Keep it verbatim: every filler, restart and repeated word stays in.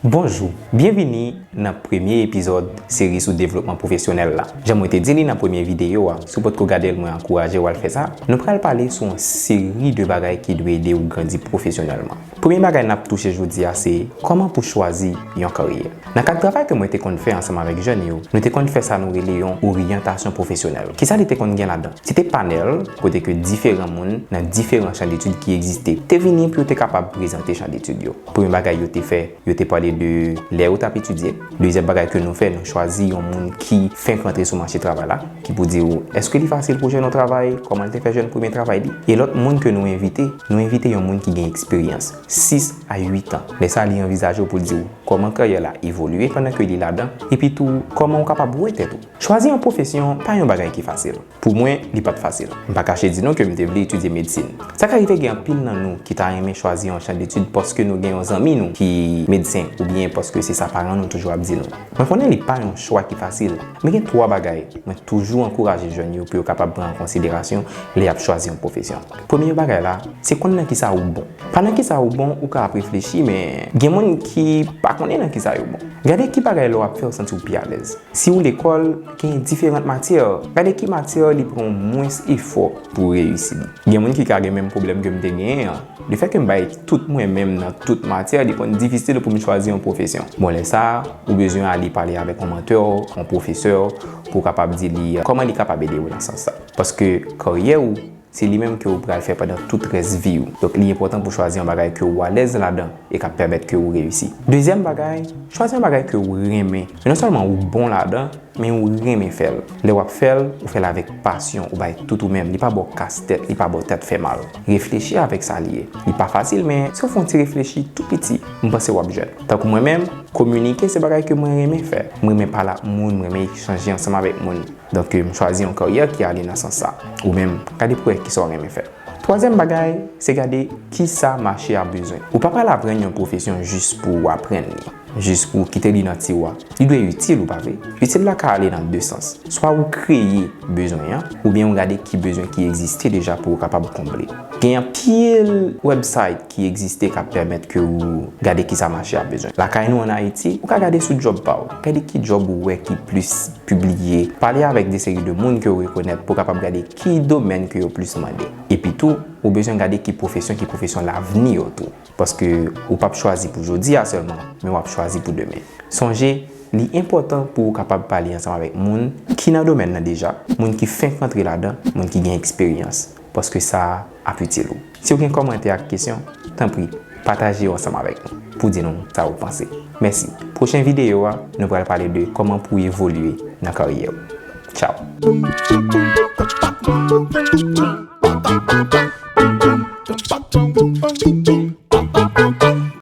Bonjou, byenvini nan premye epizòd seri sou devlopman pwofesyonèl la. Jan mwen te di li nan premye videyo a, si w potko gade l, mwen ankouraje w al fè sa. Nou pral pale sou yon seri de bagay ki dwe ede w grandi pwofesyonèlman. Premye bagay n ap touche jodi a se kòman pou chwazi yon karyè. Nan kad travay ke mwen te konn fè ansanm avèk jèn yo, nou te konn fè sa nou rele yon oryantasyon pwofesyonèl. Kisa li te konn gen ladan? Se te panèl kote ke diferan moun nan diferan chan detid ki egziste te vini pou yo te kapab prezante chan detid yo. Premye bagay yo te fè, yo te pale de lè yo t ap etidye. Dezyèm bagay ke nou fè, nou chwazi yon moun ki fenk rantre sou mache travay la, ki pou di w, èske li fasil pou jwenn yon travay, kòman l te fè jwenn premye travay li. E lòt moun ke nou envite, nou envite yon moun ki gen eksperyans, sis a uit an. Lè sa, li anvizaje w pou l di w kòman karyè la evolye pandan ke li ladan, epi tou, kòman w kapab wè tèt ou. Chwazi yon pwofesyon pa yon bagay ki fasil. Pou mwen, li pa t fasil. M pa kache di nou ke m te vle etidye medsin. Sa ka rive gen anpil nan nou ki ta renmen chwazi yon chan detid paske nou gen yon zanmi nou ki medsen oubyen paske se sa paran nou toujou ap di nou. Mwen konnen li pa yon chwa ki fasil, men gen twa bagay mwen toujou ankouraje jèn yo pou yo kapab pran an konsiderasyon lè y ap chwazi yon pwofesyon. Premye bagay la, se konn nan kisa ou bon. Pa nan kisa ou bon, ou ka ap reflechi, men gen moun ki pa konnen nan kisa yo bon. Gade ki bagay lè w ap fè w santi w pi alèz. Si w lekòl, gen diferan matyè. Gade ki matyè li pran w mwens efò pou w reyisi li. Gen moun ki ka gen menm pwoblèm ke m te genyen an. Lefètke m bay tout mwen menm nan tout matyè, li konn difisil pou m chwazi yon pwofesyon. Bon, lè sa a, ou bezwen ale pale avèk yon mantè, yon pwofesè, pou w kapab di li kòman li kapab ede w nan sans sa. Paske karyè w, se li menm ke w pral fè pandan tout rès vi w. Donk, li enpòtan pou w chwazi yon bagay ke w alèz ladan e k ap pèmèt ke w reyisi. Dezyèm bagay, chwazi yon bagay ke w renmen. E non sèlman ou bon ladan, men ou renmen fè l. Lè w ap fè l, ou fè l avèk pasyon, ou bay tout ou menm. Li pa ba w kas tèt, li pa ba w tèt fè mal. Reflechi avèk sa li ye. Li pa fasil, men si w fè yon ti reflechi tou piti, m panse w ap jwenn. Tankou mwen menm, kominike se bagay ke mwen renmen fè. Mwen renmen pale ak moun, mwen renmen echanje ansanm avèk moun. Donk, m chwazi yon karyè ki ale nan sans sa. Ou menm, gade pou wè kisa w renmen fè. Twazyèm bagay, se gade kisa mache a bezwen. Ou pa pral aprann yon pwofesyon jis pou w aprann li, jis pou w kite li nan tiwa. Li dwe itil ou, pa vre? Itil la ka ale nan de sans. Swa ou kreye bezwen an, oubyen ou gade ki bezwen ki egziste deja pou ou kapab konble. Gen anpil website ki egziste k ap pèmèt ke ou gade kisa mache a bezwen. Lakay nou ann Ayiti, ou ka gade sou djòb pa w. Gade ki djòb ou wè ki plis pibliye. Pale avèk de seri de moun ke w rekonèt pou w kapab gade ki domèn ke yo plis mande. Epi tou, ou bezwen gade ki pwofesyon ki pwofesyon lavni yo tou. Paske ou p ap chwazi pou jodi a sèlman, men w ap chwazi pou demen. Sonje, li enpòtan pou w kapab pale ansanm avèk moun ki nan domèn nan deja, moun ki fenk rantre ladan, moun ki gen eksperyans, paske sa ap itil ou. Si w gen kòmantè ak kesyon, tanpri, pataje yo ansanm avèk nou pou di nou sa w panse. Mèsi. Pwochen videyo a, nou pral pale de kòman pou w evolye nan karyè w. Tchao!